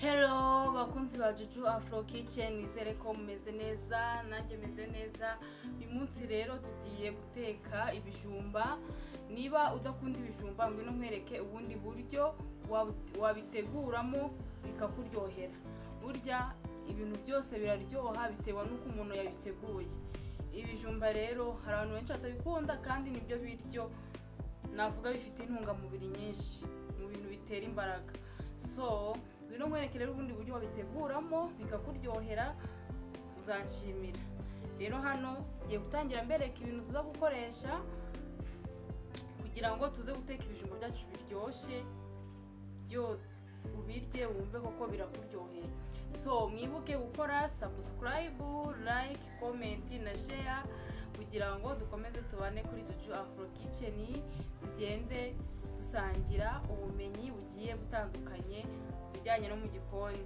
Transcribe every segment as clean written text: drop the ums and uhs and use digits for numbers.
Hello bakunzi ba Juju Afro Kitchen, nizere ko mumeze neza, nanjye meze neza. Uyu munsi rero tugiye guteka ibijumba. Niba udakunda ibijumba ngwino nkwereke ubundi buryo wabiteguramo bikakuryohera. Burya ibintu byose biraryoha bitewe n'uko umuntu yabiteguye. Ibijumba rero hari abantu benshi batabikunda kandi nibyo biryo navuga bifite intungamubiri nyinshi mu bintu bitera imbaraga. So ngwino nkwereke rero ubundi buryo wabiteguramo bikakuryohera, uzanshimira. Rero hano ngiye gutangira mbereka ibintu tuza gukoresha kugira ngo tuze guteka ibijumba byacu biryoshye, byo ubirye wumve koko birakuryoheye. So mwibuke gukora subscribe, like, comment na share kugira ngo dukomeze tubane kuri Juju Afro Kitchen, tugende dusangira ubumenyi bugiye butandukanye bijyanye no mu gikoni.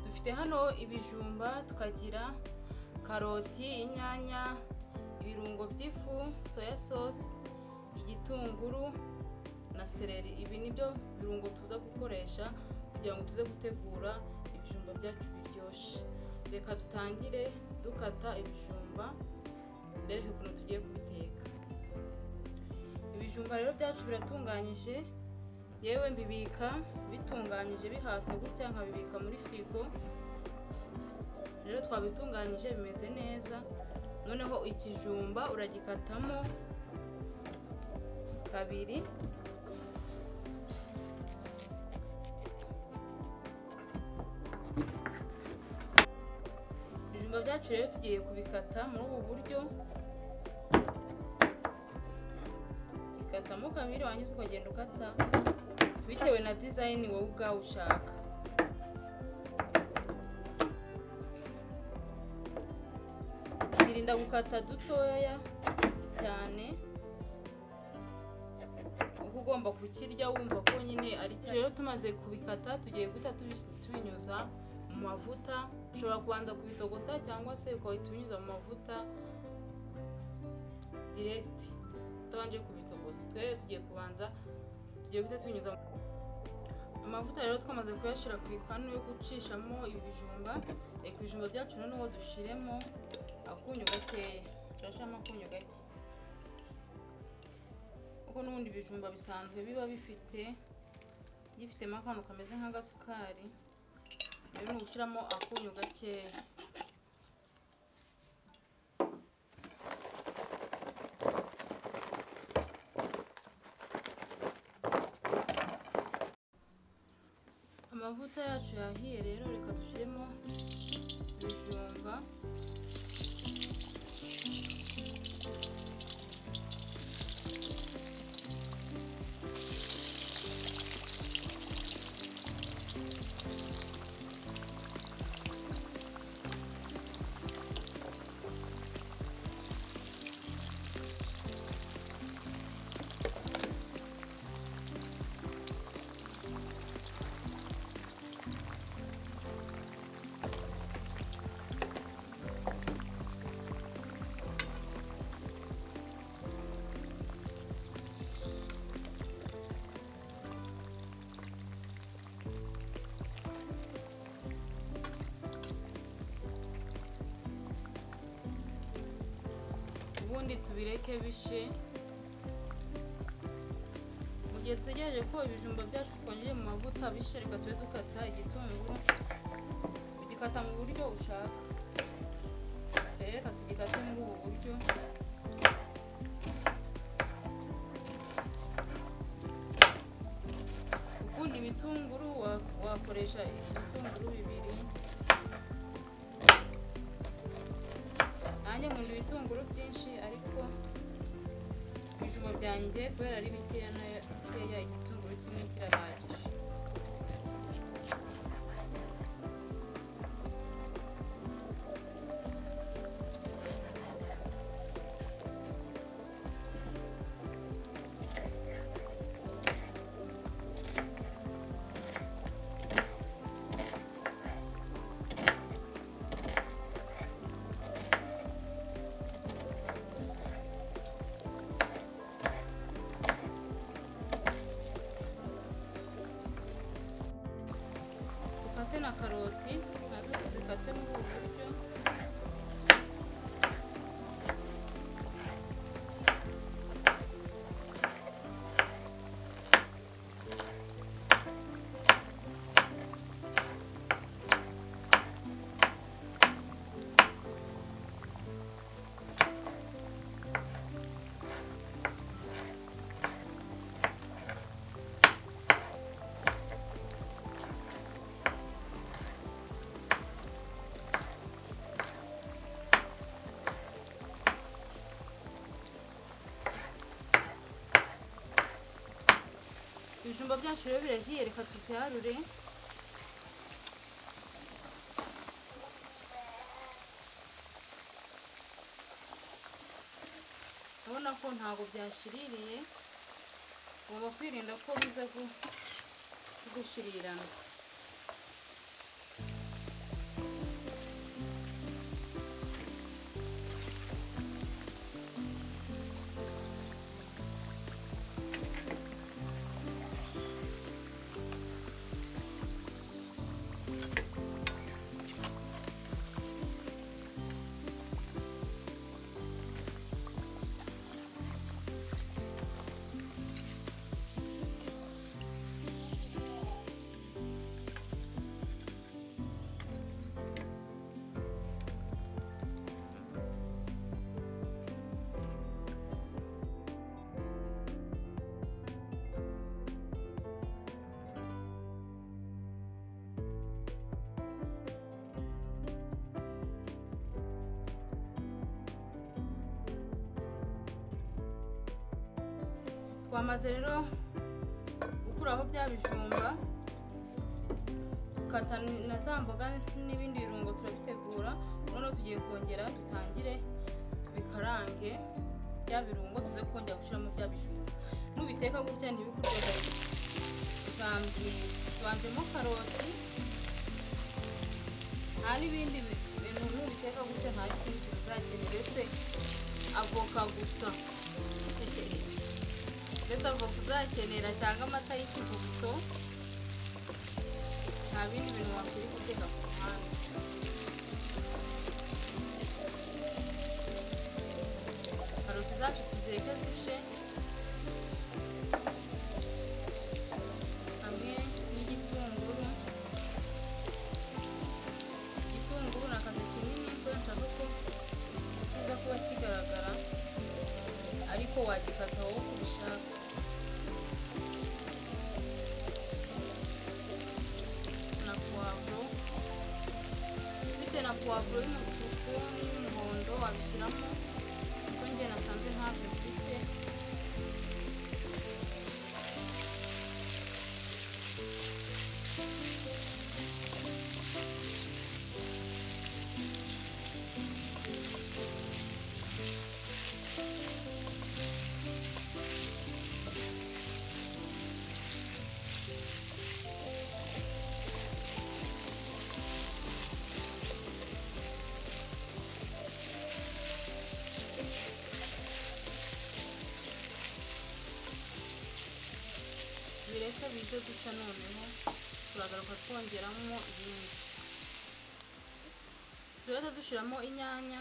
Dufite hano ibijumba, tukagira karoti, inyanya, ibirungo by'ifu, soya sauce, igitunguru na seleri. Ibi nibyo birungo tuza gukoresha kugira ngo tuze gutegura ibijumba byacu biryoshye. Reka dutangire dukata ibijumba mbereke ukuntu tugiye kubiteka. Ibijumba rero byacu biratunganyije, yewe mbibika bitunganyije bihase gutya, nkabibika muri firigo. Rero twabitunganyije bimeze neza. Noneho ikijumba uragikatamo kabiri. Ibijumba byacu rero tugiye kubikata muri ubu buryo. Gikatamo kabiri wanyuze ukagenda ukata bitewe na design wowe ubwawe ushaka. Irinda gukata dutoya cyane, uko ugomba kukirya wumva ko nyine ari cyo. Rero tumaze kubikata tugiye guhita tubinyuza mu mavuta. Ushobora kubanza kubitogosa cyangwa se ukahita ubinyuza mu mavuta direct utabanje kubitogosa. Twe rero tugiye kubanza tugiye guhita tubinyuza amavuta. Rero twamaze kuyashyira ku ipanu yo gucishamo ibi bijumba. Reka ibijumba byacu noneho dushiremo akunyu gakeya, turashiramo akunyu gake kuko n'ubundi ibijumba bisanzwe biba gifitemo akantu kameze nk'agasukari. Rero ni ugushyiramo akunyu gakeya. Amavuta yacu yahiye rero, reka dushyiremo ibijumba. Ubundi tubireke bishe. Mu gihe dutegereje ko ibijumba byacu twongeje mu mavuta bishe, reka tube dukata igitunguru. Ugikata mu buryo ushaka. Reka tugikate muri ubu buryo. Ukunda ibitunguru wakoresha ibitunguru bibiri. Nanjye nkunda ibitunguru byinshi, ariko ibijumba byanjye kubera ari bikeya nayo igitunguru kimwe kirahagije. Dufate na karoti nazo tuzikate muri ubu buryo. Ibijumba byacu rero birahiye, reka tubyarure. Urabona ko ntabwo byashiririye, ugomba kwirinda ko biza gushirirana. Twamaze rero gukuraho bya bijumba, dukata na za mboga n'ibindi birungo turabitegura. Noneho tugiye kongera dutangire tubikarange bya birungo, tuze kongera gushyiramo bya bijumba. Nubiteka gutya ntibikuryohere uzambwira. Tubanjemo karoti, nta n'ibindi bintu nubiteka gutya nta kindi kintu uzakenera uretse avoka gusa. Ndetse avoka uzakenera cyangwa amata y'ikivuguto, nta bindi bintu wakwiye guteka ku ruhande. Karoti zacu tuzireke zishe hamwe n'igitunguru. Igitunguru ni akazi kinini kubera nshaka ko kiza kuba kigaragara, ariko wagikata wowe uko ubishaka. Na puwavuro, ufite na puwavuro y'umutuku n'iy'umuhondo wabishyiramo, kuko njye nasanze ntabyo mfite. Bireka bize gushya, noneho turagaruka twongeramo ibindi. Turahita dushyiramo inyanya,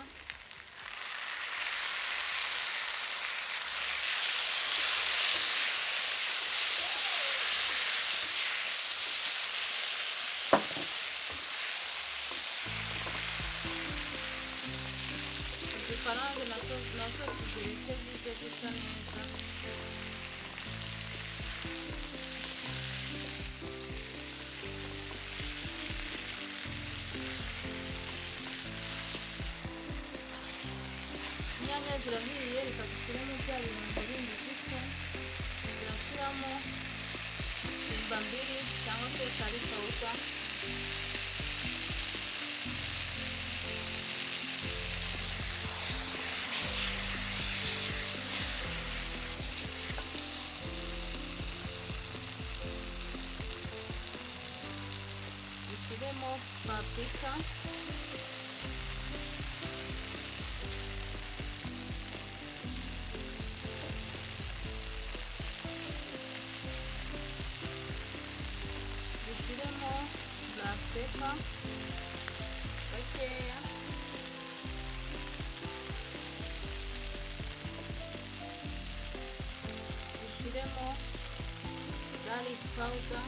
zikarange nazo tuzireke zize gushya neza. Inyanya zirahiye, reka dushyiremo bya birungo bindi dufite. Turashyiramo simba mbiri cyangwa se kari sawusa, dushyiremo paprika, dushyiremo black pepper, pepper gakeya, dushyiremo garlic powder,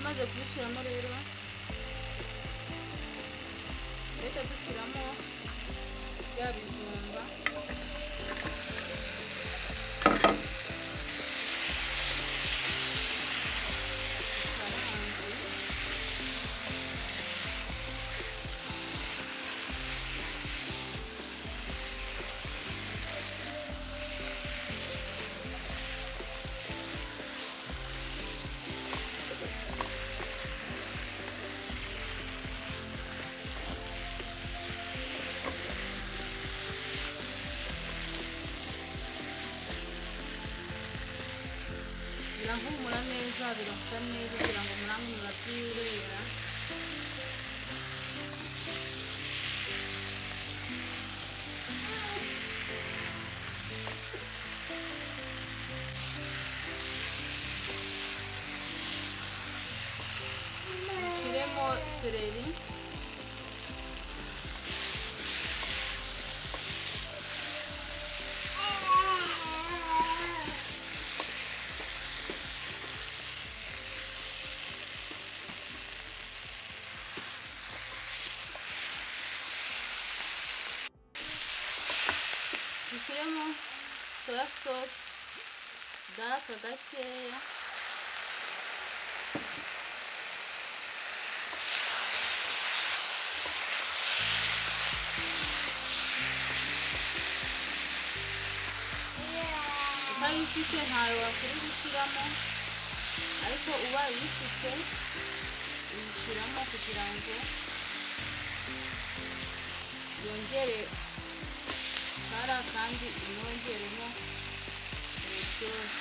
maze kubishyiramo rero reka dushyiramo bya bijumba. Birahumura neza, birasa neza kugira ngo muramwe murabyirera. Dushyiremo seleri, dushyiremo soya sauce daka gakeya, utayifite ntayo wakwiye gushyiramo, ariko ubaye uyifite uyishyiramo kugira ngo yongere kara kandi inongeremo uburyohe.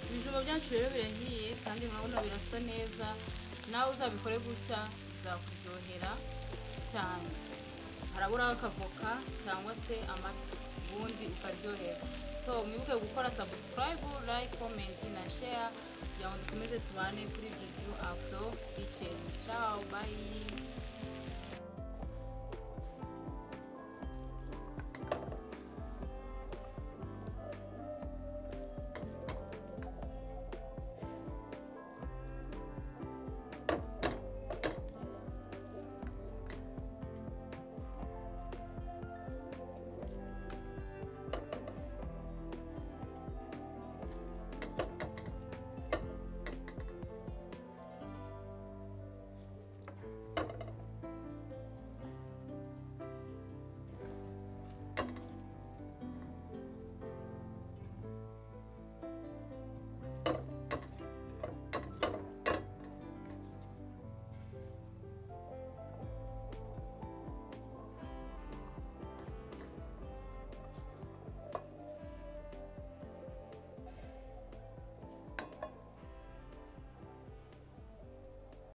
Ibijumba byacu rero birahiye kandi murabona birasa neza, nawe uzabikore gutya bizakuryohera cyane. Haraburaho akavoka cyangwa se amata ubundi ukaryohera. So mwibuke gukora subscribe, like, comment na share kugira ngo dukomeze tubane kuri Juju Afro Kitchen. Ciao, bye.